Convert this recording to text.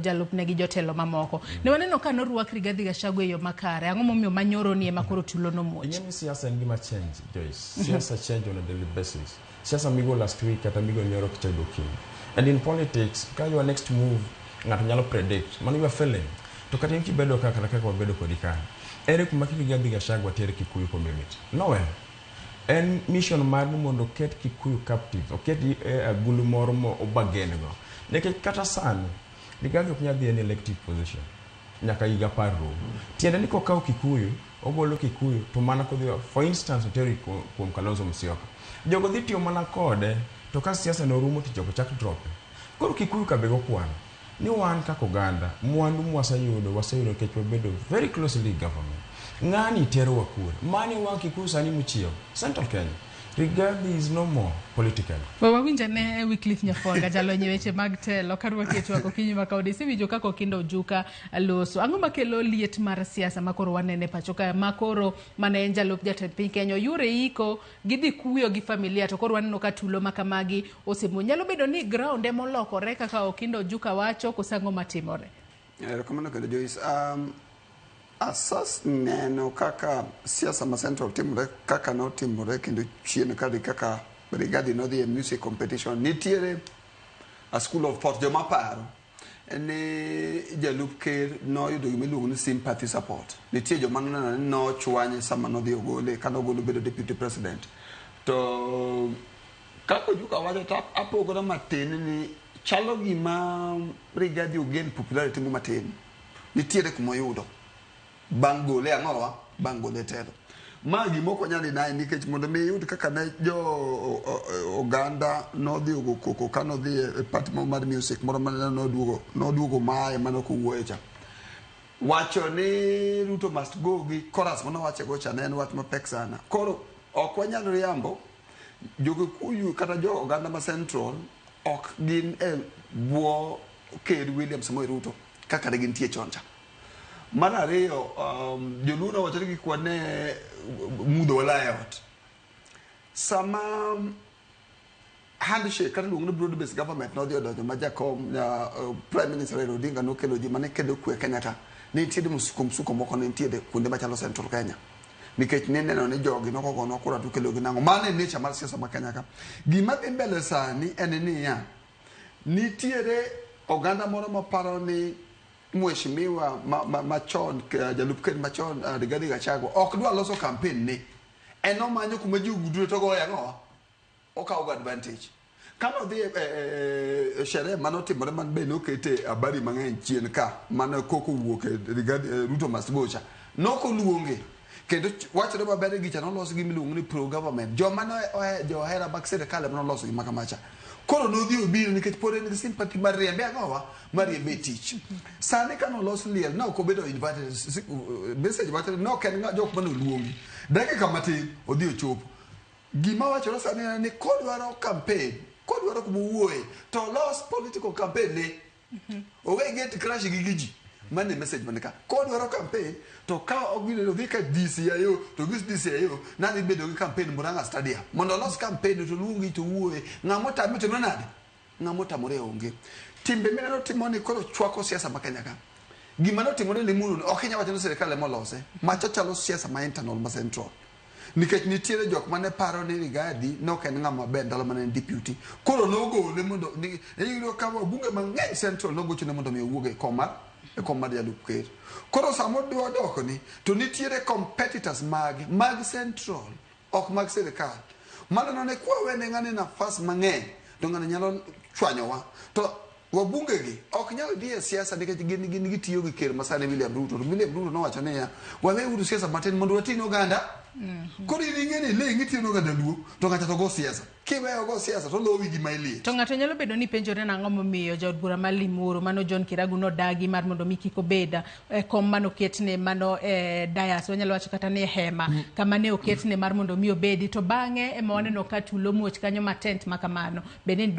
Jalupne gi jotelo mamoko. Ne waneno ka norwak Rigathi Gachagua e yo makare. Ang'o momiyo manyoro ni ema koro tulo nomuoch? Ing'e ni siasa en gima change, Joyce. Siasa change on a daily basis. Siasa migo last week kata migo nyoro kichak gokinyi. And in politics, ka your next move ng'ato nyalo predict, mano you are failing. To kata in kibedo ka kata kaka wabedo kodi ka, ere kuma Rigathi Gachagua ter Kikuyu community? Nowhere. En mission mar ni mondo oket Kikuyu captive, oket e agulu moro mo obagen go. Nikech kata sani, Rigathi ok nyal dhi any elective position nyaka higa 10 rum. Tiende ni kokawo Kikuyu, ogolo Kikuyu to mana kodhi, for instance, otero kuom Kalonzo Musyoka. Jogo dhi tiyo mana kode, to ka siasa norumo to jogo chak drop. Koro Kikuyu ka be gokwano ni wan kaka oganda, mwandu mwaseyudo, waseyudo nikech wabedo very closely government. Ng'ani terowa kure? Mani wan Kikuyu sani mochiew, Central Kenya. Rigathi is no more politically. We wawinj ane Wycliffe Nyafwanga, jalony e weche mag telo, karwaki e twak okinyi ma kawuono. Isewinjo kaka Okindo Ojuka loso. Ang'o makelo liet mar siasa ma koro wanene pacho ka, ma koro mane en jalup jatend piny Kenya oyure iko, gidhi kuyo gi familia, to koro waneno ka tulo ma kamagi osemuoch. Nyalo bedo ni ground ema olokore kaka Okindo Ojuka wacho, koso ang'o matimore? Erokamano kendo, Joyce. Asas neno kaka siasa ma Central timore kaka notimore kendo chien kadi kaka Rigathi nodhi e music competition. Nitiere a school of thought joma paro ni jalup ker noyudo gima iluongo ni sympathy support. Nitie joma noneno ni nochwanye sama nodhi ogole kane ogolo bedo deputy president. To kaka Ojuka wacho to apogora matin ni chalo gima Rigathi ogain popularity mo matin. Nitiere kuma oyudo bang' gole ang'owa bang' gole telo. Ma gima ok wanyal deny nikech mondo mi iyud kaka ne jo oganda nodhi ogo koko ka nodhi e party moro mar music moro mane noduogo mae mane ok owuoye cha. Wacho ni Ruto must go gi chorus mane owache go cha ne en wach mapek sana. Koro ok wanyal riambo jo Kikuyu kata jo oganda ma Central ok gin e bwo Ker William Samoei Ruto kaka ne gintie chon cha. Mar ariyo, joluo nowacho ni kik wane mudho wala e ot. Sama handshake kata iluongo ni broad based government nodhi odonjo ma jakom Prime Minister Raila Odinga nokelo ji mane kedo kwe Kenya ka. Ne nitiere msuko msuko moko ne nitiere kuonde machalo Central Kenya. Nikech nineno ni jogi nokogonwa kura to kelo gi nang'o. Mano e nature mar siasa ma Kenya ka. Gima dhi mbele sani en niya, nitiere oganda moro maparo ni mheshimiwa machon jalup ker machon Rigathi Gachagua ok dwa loso campaign ne. En omanyo kuma ji ogudre to ogoye ang'owa? Okawo go advantage. Kane odhi e sherehe mane otimore man be nokete habari mang'eny chien ka mane koko owuok e Rigathi Ruto must go cha. Nokoluonge. Kendo wachore maber ni gicha nolos gi miluongo ni pro government. Joma ne johera mag sirikal ema noloso gima kamacha. Koro nodhi obiro nikech pod en gi sympathy mar riembe ang'owa? Mar riembe e tich. Sani kane olos liel ne ok obedo invited. Message wacho ni ne ok en jok mane oluongi. Dakika matin odhi ochopo. Gima wachore sani en ni kodwaro campaign, kodwaro kuma owuoye, to olos political campaign ne. Owe get crash gi ji. Mano e message man ka. Kodwaro campaign, to ka ogino odhi ka DCIO, to gis DCIO, nadhi bedo gi campaign Murang'a Stadium. Mondo olos campaign to oluongi to owuoye. Ng'ama otame timre nade? Ng'ama otamore onge. Timbe mineno timo ni koro chwako siasa ma Kenya ka. Gima notimore Limuru ni ok inyal wacho ni sirikal ema olose. Macha chalo siasa ma internal ma central. Nikech nitiere jok mane paro ni Rigathi ne ok en ng'ama ber ndalo mane en deputy. Koro nogole mondo iyudo ka wabunge mang'eny Central nogochone mondo mi owuog e kom mar e kom mar jalup ker. Koro sama odwa dok ni to nitiere competitors mage mag Central ok mag sirikal. Maneno ni kwa wene ng'ani nafas mang'eny to ng'ani nyalo chwanyowa. To wabunge gi ok nyal dhi e siasa nikech gin gitiyo gi ker masani William Ruto. To William Ruto nowacho niya, waweuru siasa matin mondo wati ne oganda. Koro in ing'e ni iling' itiyo ne oganda Luo to ng'acha to go siasa. Kiweyo go siasa to lowi gi mailie. To ng'ato nyalo bedo ni penjore nang'o momiyo jaod bura ma Limuru mano John Kiragu nodagi mar mondo mi kik obed e kom manoketne mano e dais, wanyalo wacho kata ni e hema kama ne oketne mar mondo mi obedi, to bang'e ema waneno ka tulo muoch kanyo ma tent ma kamano bende.